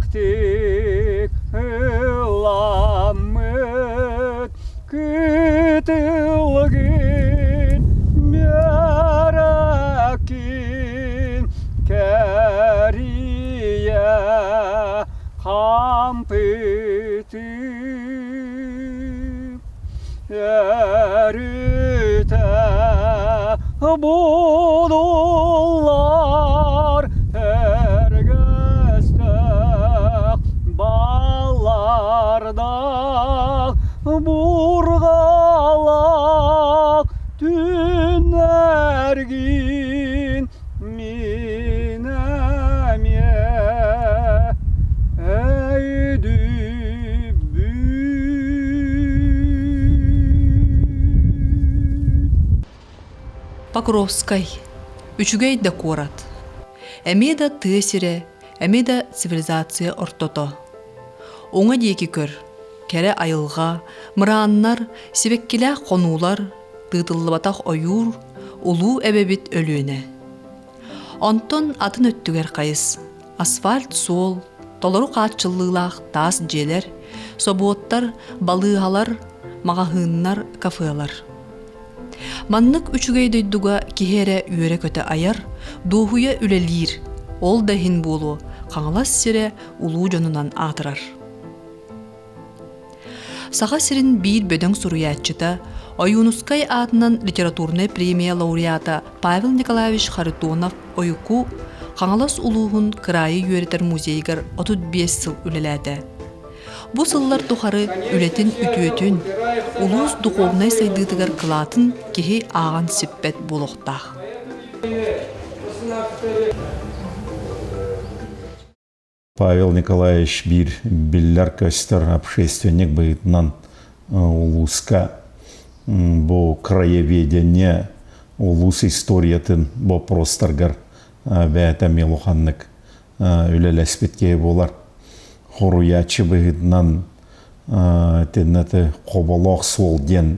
Ыллыктык ылламмыт кытылгын мөрөккүн кэрийэ хампытым өрүтэ будуллар өргөстөх баллардаах бургалак түннэргин мин эмиэ Покровскай. Үчүгэй да куорат. Эмиэ да тыа сирэ, эмиэ да цивилизация ортото. Уҥа диэки көр, кэрэ айылҕа, мырааннар, сибэккилээх хонуулар, тыытыллыбатах ойуур, улуу эбэбит Өлүөнэ. Онтон атын өттүгэр хайыс, асфальт суол, толору хааччыллыылаах таас дьиэлэр, собуоттар, балыыһалар, маҕаһыыннар, кафелар. Маннык үчүгэй дойдуга киһи эрэ үөрэ-көтө айар, дуоһуйа үлэлиир, ол да иһин буолуо, Хаҥалас сирэ улуу дьонунан аатырар. Саха сирин биир бөдөҥ суруйааччыта, Ойуунускай аатынан литературнай премия лауреата Павел Николаевич Харитонов Ойуку Хаҥалас улууһун кыраайы үөрэтэр музейыгар 35 сыл үлэлээтэ. Бу сыллар тухары үлэтин үтүөтүн, улуус духовнай сайдыытыгар кылаатын киһи ааҕан сиппэт буолуохтаах. Павел Николаевич биир биллэр-көстөр общественник быһыытынан улууска бу краеведение улуус историятын боппуруостаргар бэйэтэ эмиэ улаханнык үлэлэспит киһи буолар. Хоруйааччы быһыытынан итиннэ хоболоох суол диэн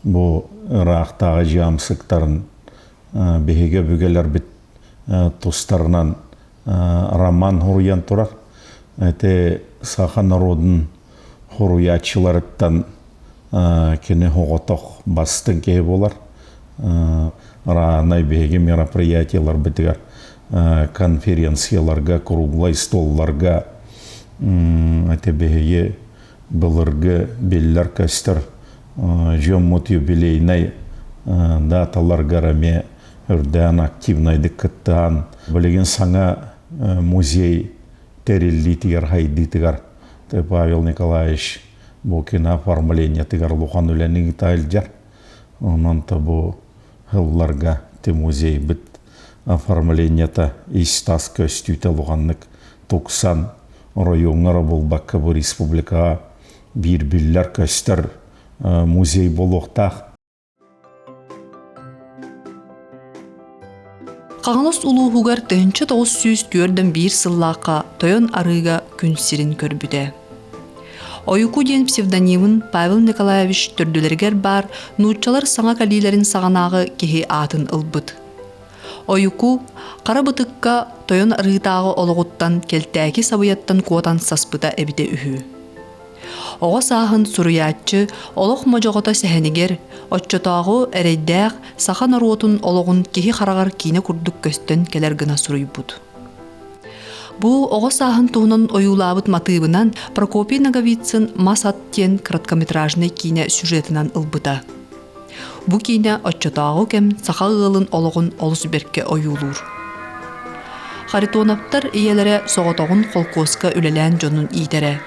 бу ыраахтааҕы дьаамсыктарын биһиги өбүгэлэрбит тустарынан роман суруйан турар. Ити саха норуотун суруйааччыларыттан кини соҕотох бастыҥ киһи буолар. Раанай биһиги мероприятиеларбытыгар конференцияларга, круглай столларга ити биһиги былыргы биллэр-көстөр дьоммут юбилейнай даталаргар эмиэ үрдээн активнайдык кыттыһан, билигин саҥа музей тэриллиитигэр, хайдыытыгар Павел Николаевич бу кинооформлениетыгар улахан үлэни ыыта илдьэр. Онон то бу сылларга ти музейбыт оформлениета ис-тас көстүүтэ улаханнык тупсан, оройуоҥҥа эрэ буолбакка бу республикаҕа биир биллэр-көстөр музей буолуохтаах. Хаҥалас улууһугар 1941 сыллаахха Тойон Арыыга күн сирин көрбүтэ. Ойуку диэн псевдонимын Павел Николаевич төрдүлэригэр баар нууччалар саҥа кэлиилэрин саҕанааҕы киһи аатын ылбыт. Ойуку хара бытыкка Тойон Арыытааҕы олоҕуттан кэлтээки сабыйаттан куотан саспыта эбитэ үһү. Оҕо сааһын суруйааччы олох модьоҕото сэһэнигэр, оччотооҕу эрэйдээх саха норуотун олоҕун киһи хараҕар киинэ курдук көстөн кэлэр гына суруйбут. Бу оҕо сааһын туһунан ойуулаабыт матыыбынан Прокопий Ноговицын «Мас ат» диэн короткометражнай киинэ сюжетынан ылбыта. Бу киинэ оччотооҕу кэм саха ыалын олоҕун олус бэркэ ойуулуур. Харитоновтар ийэлэрэ соҕотоҕун холкуоска үлэлээн дьонун иитэрэ.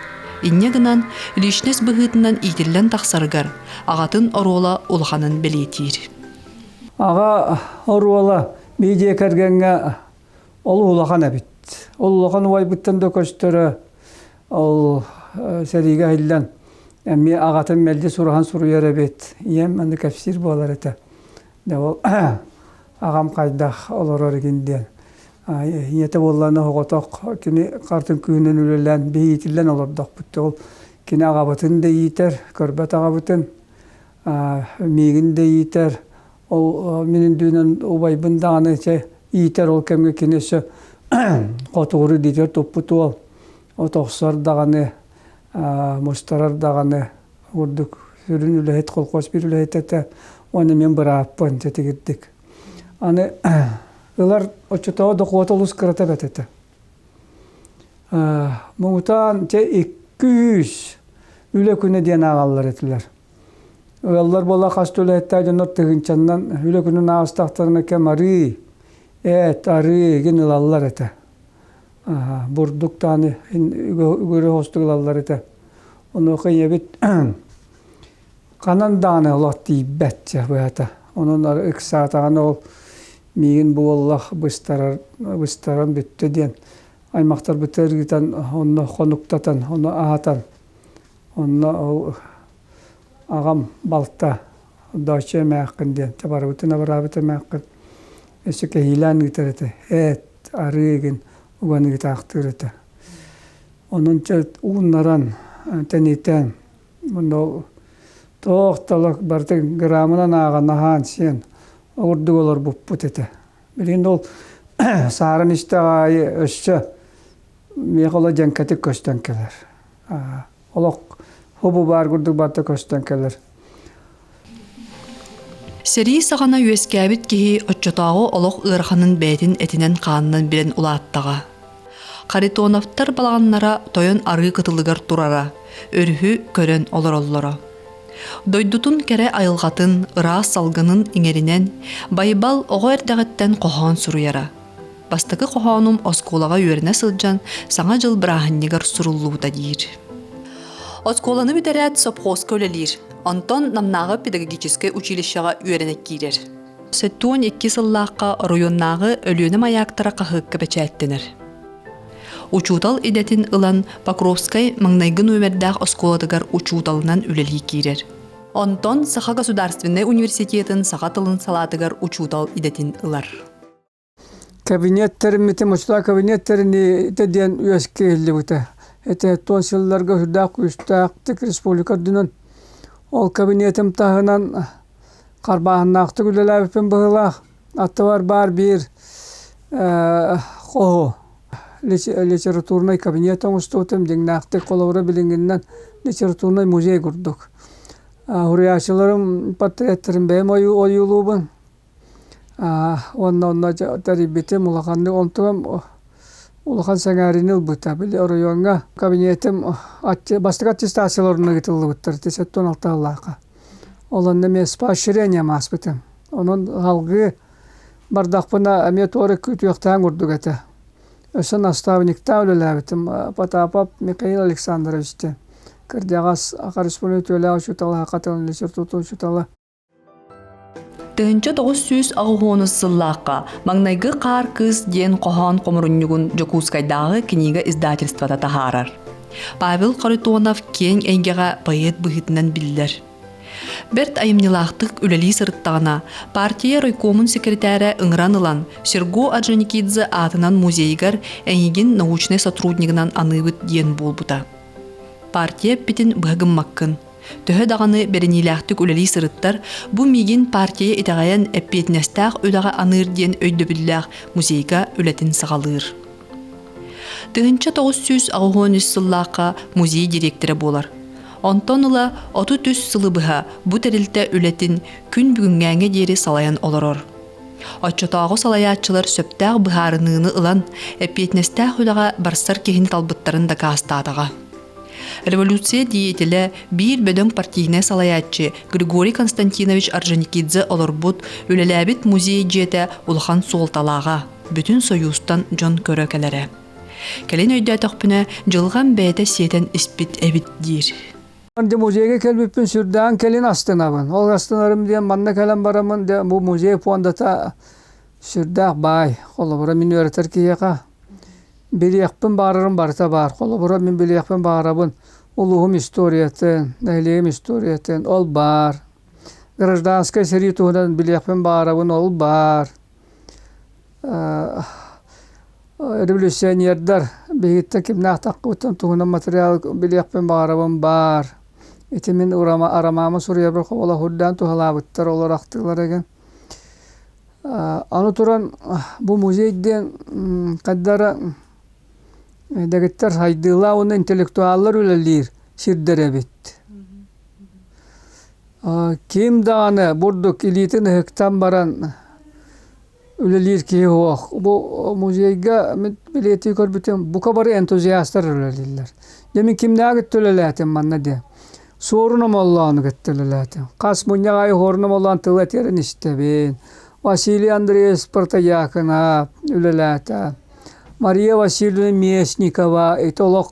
Инньэ гынан, личность быһыытынан иитиллэн тахсарыгар аҕатын оруола улаханын бэлиэтиир. Аҕа оруола биир дьиэ кэргэҥҥэ ол улахан эбит. Ол улахан убайбыттан да көстөрө, ол сэриигэ иһиллэн эмиэ аҕатын мэлдьи сураһан суруйар эбит. Ийэм манна кэпсиир буолар этэ. Дьэ ол аҕам хайдах олорор игин диэн. Ийэтэ буоллаҕына оҕотох кини хартын күүһүнэн үлэлээн биһи иитиллэн олордохпут. Ол кини аҕабытын да иитэр, көрбөт аҕабытын, миигин да иитэр. Ол мин үндүүнэн убайбын даҕаны чэ иитэр ол кэмҥэ кини өссө хотугуру илиитигэр туппут уол. От охсор даҕаны, мустарар даҕаны курдук сүрүн үлэһит колхоз биир үлэһитэ этэ. Уонна мин бырааппын тэтигирдик. Аны ылар оччотооҕу дохуота олус кырата эбэт этэ. Муҥутаан чэ 200 үлэ күнэ диэн ааҕаллар этилэр. Ыаллар буола хас да үлэһиттээх дьоннор тыһыынчаннан үлэ күнүн ааҕыстахтарына кэм арыы, эт, арыы игин ылаллар этэ. Бурдук даҕаны үгүрү оһостук ылаллар этэ. Онуоха ийэбит ханан даҕаны олох тиийбэт чэ быһата. Онон ыксаатаҕына ол миигин буоллах быстарар быстаран бүттэ диэн аймахтарбытыгар ыытан онно хонуктатан, ону аһатан онно ол аҕам балта Доча эмээххин диэн барыбытын абыраабыт эмээххин өссө кэһиилээн ыытар этэ. Эт, арыы игин уган ыытаахтыыр этэ. Онон чэ ууннаран, тэнитэн, онно туох да олох барыта грамынан ааҕан аһаан сиэн ордук олорбуппут этэ. Билигин ол сааран истэх аайы өссө миэхэ олох дьэҥкэтик көстөн кэлэр. Олох хобу баар курдук барыта көстөн кэлэр. Сэрии саҕана үөскээбит киһи оччотооҕу олох ыараханын бэйэтин этинэн-хаанынан билэн улааттаҕа. Харитоновтар балаҕаннара тойон арыы кытылыгар турара, өрүһү көрөн олороллоро. Дойдутун кэрэ айылҕатын, ыраас салгынын иҥэринэн, Байбал оҕо эрдэҕиттэн хоһоон суруйара. Бастакы хоһоонум оскуолаҕа үөрэнэ сылдьан Саҥа дьыл бырааһынньыгар суруллубута диир. Оскуоланы бүтэрээт сопхуоска үлэлиир. Онтон Намнааҕы педагогическай училищеҕа үөрэнэ киирэр. 72 сыллаахха оройуоннааҕы Өлүөнэ маяктара хаһыакка бэчээттэнэр. Учуутал идэтин ылан Покровскай маҥнайгы нүөмэрдээх оскуолатыгар учууталынан үлэлии киирэр. Онтон Саха государственнай университетын саха тылын салаатыгар учуутал идэтин ылар. Кабинет тэриммитим, оччотооҕу кабинет тэриниитэ диэн үөскэ иһиллибитэ. Ити туон сылларга сүрдээх күүстээхтик республика үрдүнэн ол кабинетым таһынан харбааһыннаахтык үлэлээбиппин быһыылаах. Аттыбар баар биир хоһу литературнай кабинет оҥостубутум дьиҥнээхтик холобура билиҥҥинэн литературнай музей курдук. Суруйааччыларым портреттарын бэйэм ойуулуубун. Уонна онно тэрийбитим улаханнык онтугам улахан сэҥээриини ылбыта. Били оройуоҥҥа кабинетым бастакы аттестациялар онно ыытыллыбыттар ити 76 сыллаахха. Ол онно эмиэ с поощрением ааспытым. Онон салгыы бардахпына эмиэ туора күүтүөхтээх курдук этэ. Өссө наставниктаах үлэлээбитим Потапов Михаил Александрович диэн кырдьаҕас Саха Республикатын үтүөлээх учуутала, саха тылын литературатын учуутала. 1980 сыллаахха «Маҥнайгы хаар кыыс» диэн хоһоон хомурунньугун Дьокуускайдааҕы книга издательствота таһаарар. Павел Харитонов киэҥ эйгэҕэ поэт быһыытынан биллэр. Бэрт айымньылаахтык үлэлии сырыттаҕына, партия райкомун секретарэ ыҥыран ылан, Серго Орджоникидзе аатынан музейыгар эйигин научнай сотруднигынан аныыбыт диэн буолбута. Партия эппитин быһа гыммаккын. Төһө даҕаны бэриниилээхтик үлэлии сырыттар, бу миигин партия итэҕэйэн эппиэтинэстээх үлэҕэ аныыр диэн өйдөбүллээх музейга үлэтин саҕалыыр. 1983 сыллаахха музей дириэктэрэ буолар. Онтон ыла 33 сылы быһа бу тэрилтэ үлэтин күн бүгүҥҥээҥҥэ диэри салайан олорор. Оччотооҕу салайааччылар сөптөөх быһаарыныыны ылан, эппиэтинэстээх үлэҕэ барсар киһини талбыттарын дакаастаатаҕа. Революция деятелэ, биир бөдөҥ партийнай салайааччы Григорий Константинович Орджоникидзе олорбут, үлэлээбит музей дьиэтэ улахан суолталааҕа, бүтүн Сойуустан дьон көрө кэлэрэ. Кэлин өйдөөтөхпүнэ, дьылҕам бэйэтэ сиэтэн испит эбит диир. Дьэ музейга кэлбиппин сүрдээн кэлин астынабын. Ол астынарым диэн манна кэлэн бараммын дьэ бу музей фондата сүрдээх баай. Холобура мин үөрэтэр киһиэхэ Билиэхпин баҕарарым барыта баар. Холобура, мин билиэхпин баҕарабын улууһум историятын, нэһилиэгим историятын, ол баар. Гражданскай сэрии туһунан билиэхпин баҕарабын, ол баар. Революционердар биһигиттэн кимнээх таххыбыттан туһунан материал билиэхпин баҕарабын баар. Ити мин арамаамы суруйарбар холобурдаан туһалаабыттар, олор ахтыылар игин. Аны туран бу музей диэн хайдара Дэгиттэр сайдыылаах уонна интеллектуаллар үлэлиир сирдэр эбит. Ким даҕаны бурдук илиитин ыһыктан баран үлэлиир киһи суох. Бу музейга мин билиэтии көрбүтүм, бука бары энтузиастар үлэлииллэр. Дьэ мин кимнээҕи кытта үлэлээтим манна диэн. Суорун Омоллоону кытта үлэлээтим. Хас мунньах аайы Суорун Омоллоон тыл этэрин истэбин. Василий Андреевич Протодьяконов үлэлээтэ. Мария Васильевна Местникова ити олох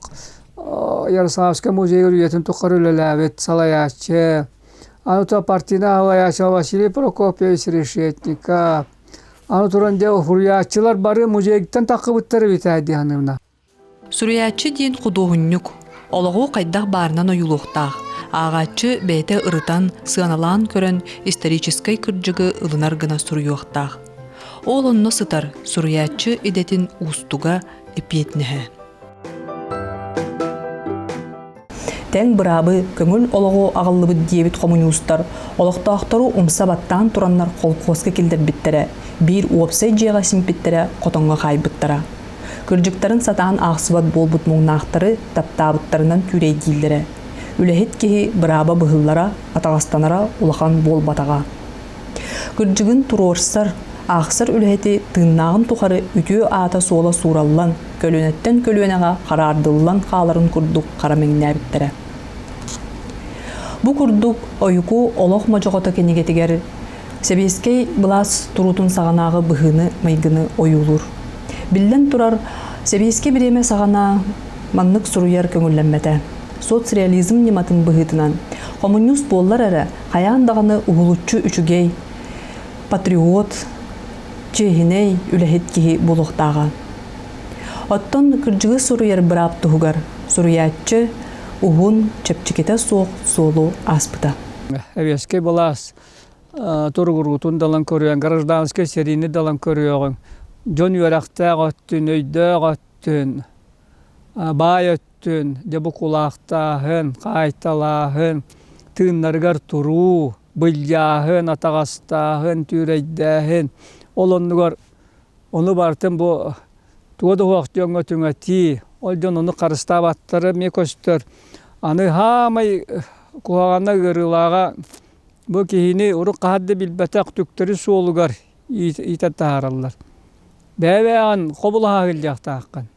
Ярославскай музейыгар үйэтин тухары үлэлээбит салайааччы. Аны то партийнай салайааччы Василий Прокопьевич Решетников. Аны туран дьэ суруйааччылар бары музейтан таххыбыттар эбит ээ дии саныыбына. Суруйааччы диэн худуоһунньук. Олоҕу хайдах баарынан ойуулуохтаах. Ааҕааччы бэйэтэ ырытан, сыаналаан көрөн историческай кырдьыгы ылынар гына суруйуохтаах. Ол онно сытар суруйааччы идэтин уустуга, эппиэтинэһэ. Тэҥ быраабы, көҥүл олоҕу аҕаллыбыт диэбит хомуньуустар олохтоохтору умса баттаан тураннар холкуоска киллэрбиттэрэ, биир уопсай дьиэҕэ симпиттэрэ, хотоҥҥо хаайбыттара. Кырдьыктарын сатаан аахсыбат буолбут муҥнаахтары таптаабыттарынан түүрэйдииллэрэ. Үлэһит киһи бырааба быһыллара, атаҕастанара улахан буолбатаҕа. Кырдьыгын туруорсар, аахсар үлэһити тыыннааҕын тухары үтүө аата-суола суураллан, көлүөнэттэн көлүөнэҕэ хараардыллан хааларын курдук хара мэҥнээбиттэрэ. Бу курдук Ойуку олох модьоҕото кинигэтигэр сэбиэскэй былаас туруутун саҕанааҕы быһыыны-майгыны ойуулуур. Биллэн турар, сэбиэскэй бириэмэ саҕана маннык суруйар көҥүллэммэтэ. Соцреализм ньыматын быһыытынан, хомуньуус буоллар эрэ, хайаан даҕаны уһулуччу үчүгэй, патриот, чиэһинэй, үлэһит киһи буолуохтааҕа. Оттон кырдьыгы суруйар быраап туһугар суруйааччы уһун, чэпчэкитэ суох суолу ааспыта. Эбиэскэй былаас туругуруутун далан көрүөн, гражданскай сэриини далан көрүөҕүҥ, дьон үөрэхтээх өттүн, өйдөөх өттүн, баай өттүн, дьэ бу кулаахтааһын, хаайталааһын, тыыннарыгар туруу, былдьааһын, атаҕастааһын, түүрэйдээһин, ол оннугар ону барытын бу туга да суох дьоҥҥо түҥэтии, ол дьон ону харыстаабаттара эмиэ көстөр. Аны хаамай куһаҕана ыарыылааҕа бу киһини урут хаһан да билбэтэх түктэри суолугар иитэн таһаараллар. Бэйэ-бэйэҕин хобулаһа сылдьыахтааххын.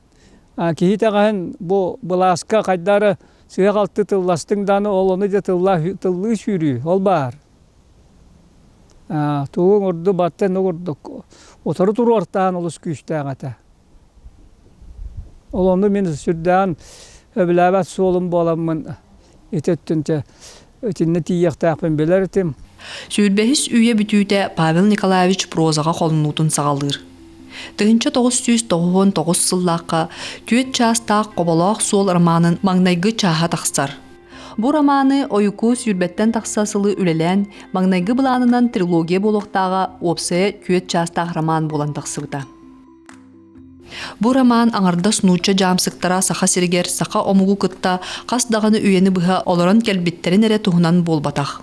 Киһи итэҕэһин бу былааска хайдах эрэ сыыһа-халты тылластыҥ даҕаны ол ону дьэ тыллыы сүүрүү ол баар. Тугуҥ ордук баттан курдук утары туруортаан олус күүстээх этэ. Ол ону мин сүрдээҕин сөбүлээбэт суолум буоламмын ити өттүн итиннэ тиийиэхтээхпин билэр этим. Сүүрбэһис үйэ бүтүүтэ Павел Николаевич прозаҕа холонуутун саҕалыыр. 1999 сыллаахха түөрт чаастаах Хоболоох суол романын маҥнайгы чааһа тахсар. Бу романы Ойуку сүүрбэттэн тахса сылы үлэлээн, маҥнайгы былаанынан трилогия буолуохтааҕа уопсайа түөрт чаастаах роман буолан тахсыбыта. Бу роман аҥардас нуучча дьаамсыктара Саха сиригэр саха омугу кытта хас даҕаны үйэни быһа олорон кэлбиттэрин эрэ туһунан буолбатах.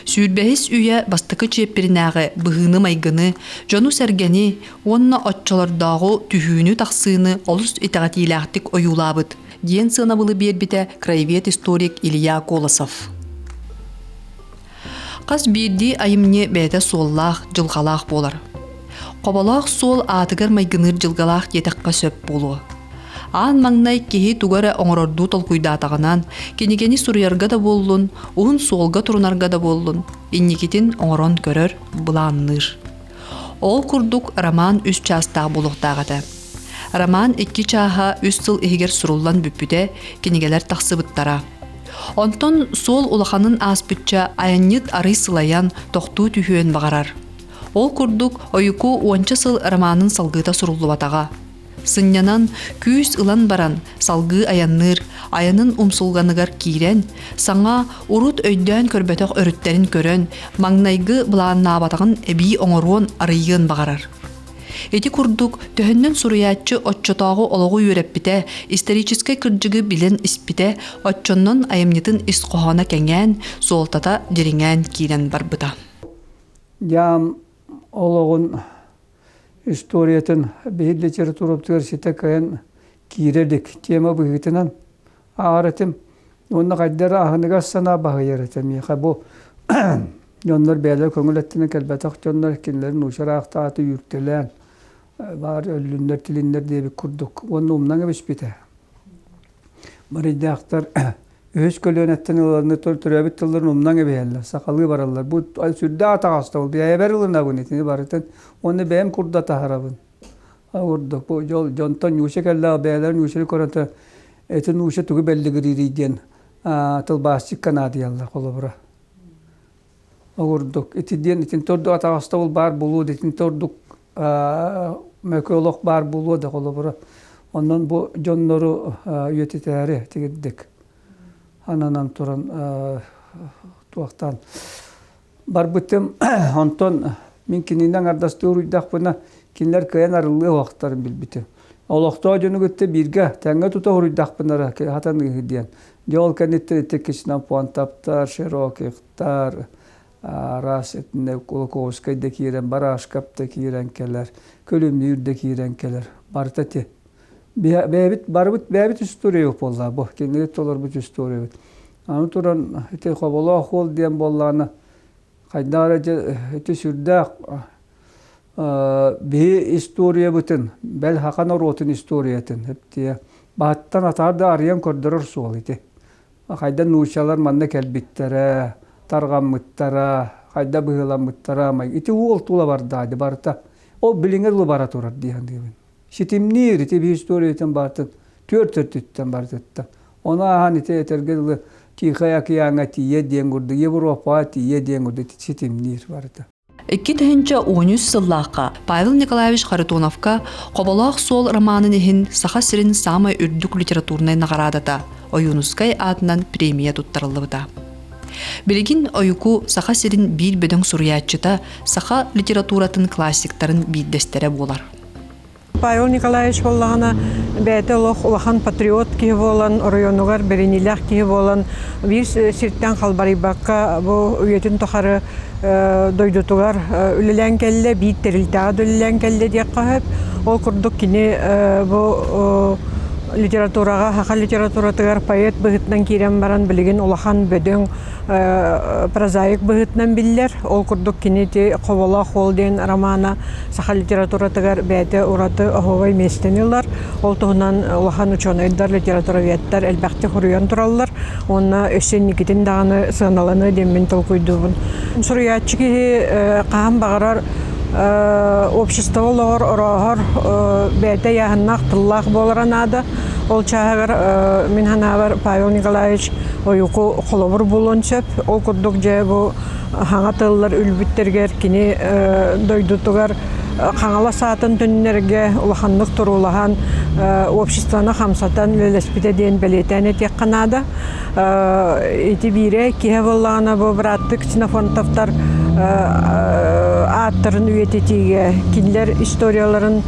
Сүүрбэһис үйэ бастакы чиэппиринээҕи быһыыны-майгыны, дьону-сэргэни уонна оччолордооҕу түһүүнү-тахсыыны олус итэҕэтиилээхтик ойуулаабыт, диэн сыанабылы биэрбитэ краевед-историк Илья Колосов. Хас биирдии айымньы бэйэтэ суоллаах, дьылҕалаах буолар. Хоболоох суол аатыгар майгыныыр дьылҕалаах диэтэххэ сөп буолуо. Аан маҥнай киһи тугу эрэ оҥорордуу толкуйдаатаҕынан, кинигэни суруйарга да буоллун, уһун суолга турунарга да буоллун, инникитин оҥорон көрөр, былаанныыр. Ол курдук роман үс чаастаах буолуохтаах этэ. Роман икки чааһа үс сыл иһигэр суруллан бүппүтэ, кинигэлэр тахсыбыттара. Онтон суол улаханын ааспычча айанньыт арый сылайан, тохтуу түһүөн баҕарар. Ол курдук Ойуку уонча сыл романын салгыыта суруллубатаҕа. Сынньанан, күүс ылан баран, салгыы айанныыр, айанын умсулҕаныгар киирэн, саҥа, урут өйдөөн көрбөтөх өрүттэрин көрөн, маҥнайгы былааннаабатаҕын эбии оҥоруон, арыйыан баҕарар. Ити курдук, төһөннөн суруйааччы оччотооҕу олоҕу үөрэппитэ, историческай кырдьыгы билэн испитэ, оччоннон айымньытын ис хоһооно кэҥээн, суолтата дириҥээн киирэн барбыта. Дьаам олоҕун историятын биһир литературабытыгар ситэ кыайан киирэ илик тема быһыытынан ааҕар этим. Уонна хайда эрэ аһыныгас санаа баһыйар этэ миэхэ бу дьоннор бэйэлэрэ көҥүл өттүнэн кэлбэтэх дьоннор кинилэри нуучча ыраахтааҕыта үүртэлээн баар өллүннэр тилиннэр диэбит курдук уонна умнан кэбиспитэ. Барыйдаахтар үһүс көлүөнэттэн ыланны төрөөбүт тылларын умнан кэбиһэллэр, сахалыы бараллар. Бу сүрдээх атаҕастабыл. Бэйэбэр ылынабын итини барытын уонна бэйэм курдатаһарабын. Курдук бу дьол дьонтон нууча кэллээх бэйэлэрин нуучаны көрөн эти нууча тугу бэллигириирий диэн тылбаасчыкка наадыйаллар холобура. Курдук ити диэн итинтэ ордук атаҕастабыл баар буолуо да итинтэ ордук мөкү олох баар буолуо да холобура. Онон бу дьоннору үйэтитээри тигирдик ананан туран туохтаан барбытым. Онтон мин кинини аҥардастыы уруйдахпына, кинилэр кыайан арыллыа уохтарын билбитим. Олохтоох дьону кытта бииргэ тэҥҥэ тута уруйдахпына эрэ хатаныыһы диэн. Дьэ ол кэнниттэн ити Ксенофонтовтар, Широкихтар, араас итиннэ Кулаковскай да киирэн, Барашков да киирэн кэлэр, Күлүмнүүр да киирэн кэлэр. Барыта ити. Бэйэбит, барыбыт бэйэбит историябыт буолла бу. Кинилэри толорбут историябыт. Аны туран ити Хоболоох уол диэн буоллаҕына хайдах эрэ дьэ ити сүрдээх биһи историябытын, бэл саха норуотун историятын эптиэ баһыттан атаар да арыйан көрдөрөр суол ити. Хайда нууччалар манна кэлбиттэрэ, тарҕаммыттара, хайда быһыыламмыттара ити уол тула барда барыта. Ол билиҥҥи дылы бара турар дии саныыбын. Ситимниир ити биһи историятын барытын түөрт өртүттэн барытыттан. Ону ааһан ити этэргэ дылы Тихай океаҥҥа тиийэ диэн курдук, Европаҕа тиийэ диэн курдук ситимниир барыта. 2013 сыллаахха Павел Николаевич Харитоновка Хоболоох суол романын иһин Саха сирин саамай үрдүк литературнай наҕараадата Ойуунускай аатынан премия туттарыллыбыта. Билигин Ойуку Саха сирин биир бөдөҥ суруйааччыта, саха литературатын классиктарын биирдэстэрэ буолар. Павел Николаевич буоллаҕына бэйэтэ олох улахан патриот киһи буолан, оройуонугар бэриниилээх киһи буолан, биир сиртэн халбарыйбакка бу үйэтин тухары дойдутугар үлэлээн кэллэ, биир тэрилтэҕэ да үлэлээн кэллэ диэххэ сөп. Ол курдук кини бу литератураҕа, саха литературатыгар поэт быһыытынан киирэн баран билигин улахан бөдөҥ прозаик быһыытынан биллэр. Ол курдук кини ити Хоболоох уол диэн романа саха литературатыгар бэйэтэ ураты оһуобай миэстэни ылар. Ол туһунан улахан учуонайдар, литературоведтар элбэхтик суруйан тураллар. Уонна өссө инникитин даҕаны сыаналаныа диэммин толкуйдуубун. Суруйааччы киһи хаһан баҕарар общество олоҕор орооһор бэйэтэ ыйааһыннаах тыллаах буолара наада. Ол чааһыгар мин санаабар Павел Николаевич Ойуку холобур буолуон сөп. Ол курдук дьэ бу хаҥа тыллар өлбүттэригэр кини дойдутугар Хаҥалас аатын төннөргө улаханнык туруулаһан обществоны хамсатан үлэлэспитэ диэн бэлиэтээн этиэххэ наада. Ити биирэ киһи буоллаҕына бу бырааттыы Ксенофонтовтар ааттарын үйэтитиигэ кинилэр историяларын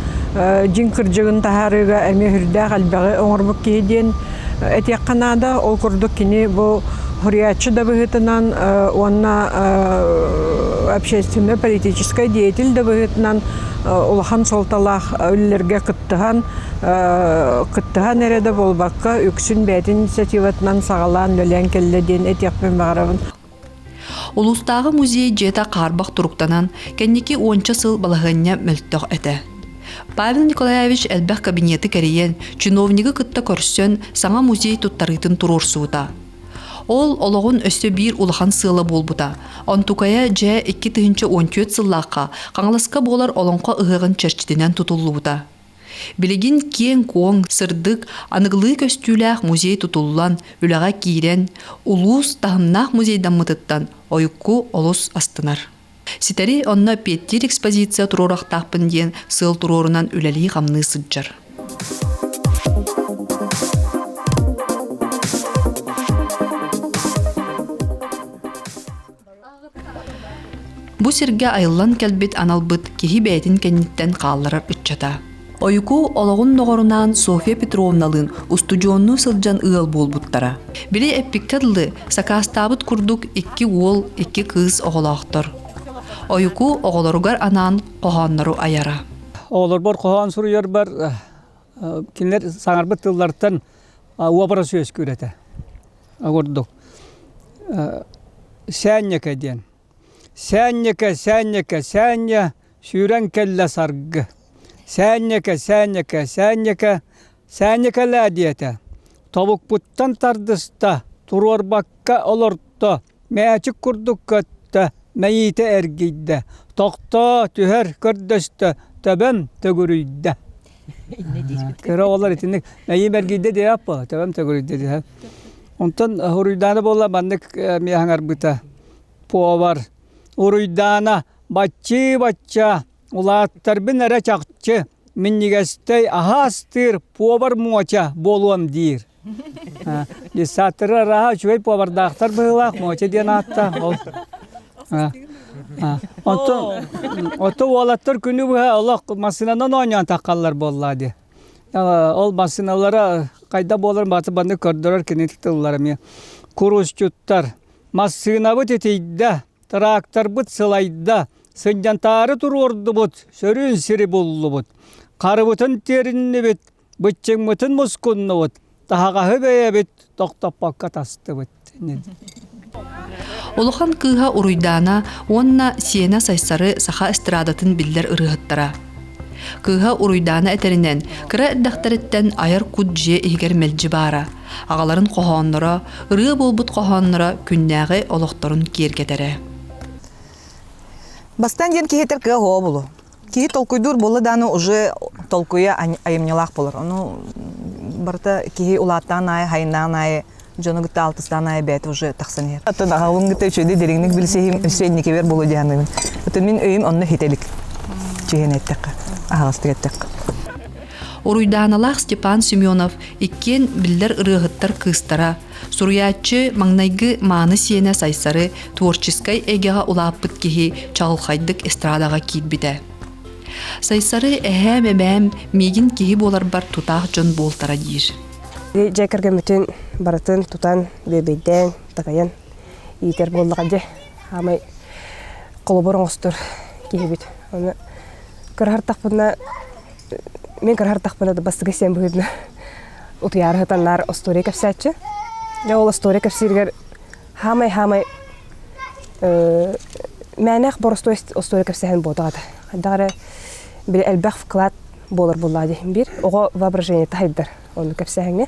дьиҥ кырдьыгын таһаарыыга эмиэ сүрдээх элбэҕи оҥорбут киһи диэн этиэххэ наада. Ол курдук кини бу суруйааччы да быһыытынан уонна общественно-политическай деятель да быһыытынан улахан суолталаах үлэлэргэ кыттыһан кыттыһан эрэ да буолбакка үксүн бэйэтин инициативатынан саҕалаан үлэлээн кэллэ диэн этиэхпин баҕарабын. Улуустааҕы музей дьиэтэ хаарбах туруктанан, кэнники уонча сыл балаһыанньа мөлтөх этэ. Павел Николаевич элбэх кабинеты кэрийэн, чиновнигы кытта көрсөн, саҥа музей туттарыытын туруорсубута. Ол олоҕун өссө биир улахан сыала буолбута. Онтукайа дьэ 2014 сыллаахха Хаҥаласка буолар Олоҥхо ыһыаҕын чэрчитинэн тутуллубута. Билигин киэҥ-куоҥ, сырдык, аныгылыы көстүүлээх музей тутуллан, үлэҕэ киирэн, улуус таһымнаах музейдаммытыттан Ойукку олус астынар. Ситэри онно эппиэттиир экспозиция туруорахтаахпын диэн сыал туруорунан үлэлии-хамныы сылдьар. Бу сиргэ айыллан кэлбит аналбыт киһи бэйэтин кэнниттэн хаалларар ыччата. Ойуку олоҕун доҕорунаан Софья Петровналыын устудьуоннуу сылдьан ыал буолбуттара. Били эппиккэ дылы, сакаастаабыт курдук икки уол, икки кыыс оҕолоохтор. Ойуку оҕолоругар анаан хоһооннору айара. Оҕолорбор хоһоон суруйарбар. Кинилэр саҥарбыт тыллартан уобарас үөскүүр этэ. Курдук. Сээнньэкэ диэн. Сээнньэкэ, сээнньэкэ, сээнньэ сүүрэн кэллэ саргы. Сээнньэкэ, сээнньэкэ, сээнньэкэ, сээнньэкэлээ диэтэ. Тобукпуттан тардыста, туруорбакка олорто, мээчик курдук көттө, мэйиитэ эргийдэ. Тохтоо, түһэр, көрдөстө, төбөм төгүрүйдэ. Кыра оҕолор итинник мэйиим эргийдэ диэбэт буола, төбөм төгүрүйдэ диэһэ. Онтон Уруйдаана буолла маннык эмиэ хаҥарбыта. Повар Уруйдаана баччыы-бачча улааттарбын эрэ чахчы минньигэстэй аһаастыыр повар муоча буолуом диир. Десаттары арааһа үчүгэй повардаахтар быһыылаах муоча диэн ааттаах ол. Оттон оттон уолаттар күнү быһа олох массыынанан оонньоон таххаллар буоллаа дии. Ол массыыналара хайда буоларын баты банны көрдөрөр кини тыллара эмиэ. Курусчуттар массыынабыт итийдэ, тракторбыт сылайда, сынньантаары туруордубут, сөрүүн сири буллубут. Харыбытын тиэриннибит, быччыҥмытын мускуннубут, таһаҕаһы бэйэбит тохтоппокко тастыбыт. Улахан кыыһа Уруйдаана уонна сиэнэ Сайсары саха эстрадатын биллэр ырыаһыттара. Кыыһа Уруйдаана этэринэн, кыра эрдэхтэриттэн айар кут дьиэ иһигэр мэлдьи баара. Аҕаларын хоһоонноро, ырыа буолбут хоһоонноро күннээҕи олохторун киэргэтэрэ. Бастаан диэн киһитэр кыа оһоо булу. Киһи толкуйдуур буолла дааны уже толкуйа айымньылаах буолар. Ону барыта киһи улааттаан аайы, хайыннаан аайы, дьону кытта алтыстаан аайы бэйэтэ уже тахсан иһэр. Оттон аҕабын кытта үчүгэйдик дириҥник билсиһим өссө инникибэр буолуо дии саныыбын. Оттон мин өйүм онно хитэ илик. Чиһин эттэххэ, аһаҕастык эттэххэ. Уруйдааналаах Степан Семенов иккиэн биллэр ырыаһыттар кыыстара, суруйааччы маҥнайгы мааны сиэнэ Сайсары творческай эйгэҕэ улааппыт киһи чаҕылхайдык эстрадаҕа киирбитэ. Сайсары эһээм-эбээм миигин киһи буоларбар тутаах дьон буолтара диир. Дьэ кэргэммитин барытын тутан, бүөбэйдээн, такайан иитэр буоллаҕа дьэ. Хаамай холобур оҥостор киһибит. Аны кыраһартахпына Мин кыраһартахпына да бастакы сиэн быһыытынан утуйаары сытаннаар остуоруйа кэпсээччи. Дьэ ол остуоруйа кэпсииригэр хаамай-хаамай мээнэх боростуой остуоруйа кэпсээһин буолтаҕа этэ. Хайдах эрэ били элбэх вклад буолар буоллаҕа дии. Биир оҕо воображениета хайдар ону кэпсээһиҥҥэ.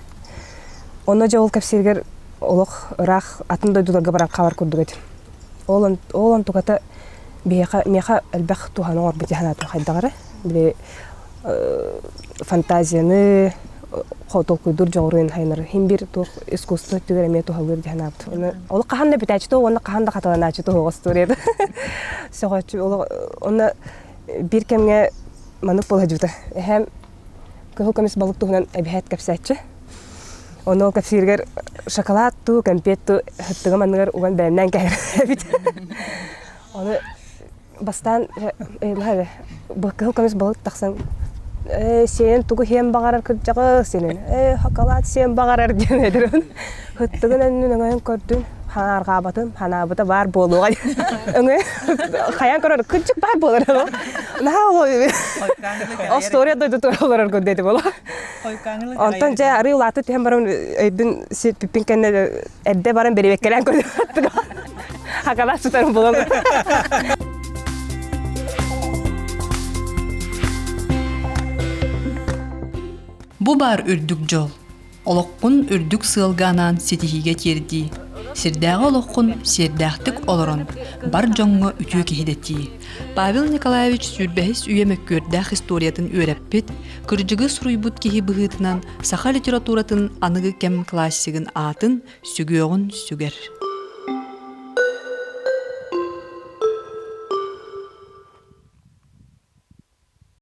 Онно дьэ ол кэпсииригэр олох ыраах атын дойдуларга баран хаалар курдук этим. Ол ол онтуката биһиэхэ миэхэ элбэх туһаны оҥорбут дии санаатым хайдах эрэ. Били фантазияны толкуйдуур дьоҕуруйун хайынар иһин биир туох искусство өттүгэр эмиэ туһалыыр дии санаабыт. Ол хаһан да бүтээччи туох уонна хаһан да хатыланааччы туһуох остуоруйата. Сөҕөөччү олох онно биир кэмҥэ маннык буола сылдьыбыта. Эһээм кыһыл көмүс балык туһунан эбэһээт кэпсээччи. Ону ол кэпсииригэр шоколад туу, кэмпиэт туу сыттыгым анныгар уган бэлэмнээн кэһэр эбит. Ону бастаан кыһыл көмүс балык тахсан ээ сиэн тугу сиэн баҕарар кырдьаҕас синин ээ шоколад сиэн баҕарар диэн этэрин ыттыгын өннүн өҥөйөн көрдүн ханаарҕаабатым ханаабыта баар буолуоҕа өҥөй хайаан көрөр кырдьык баар буолар наһаа остуоруйа дойдутугар олорор курдук буолла онтон дьэ арыы улаата түһэн баран өйбүн сиппиппин кэннэ эрдэ баран бэрэбиэккэлээн көрдүм Хакалаах сытарын булан. Бу баар үрдүк дьол. Олоххун үрдүк сыалга анаан ситиһиигэ тиэрдии. Сирдээҕи олоххун сиэрдээхтик олорон, бар дьоҥҥо үтүө киһи дэтии. Павел Николаевич сүүрбэһис үйэ мөккүөрдээх историятын үөрэппит, кырдьыгы суруйбут киһи быһыытынан саха литературатын аныгы кэм классигын аатын сүгүөҕүн сүгэр.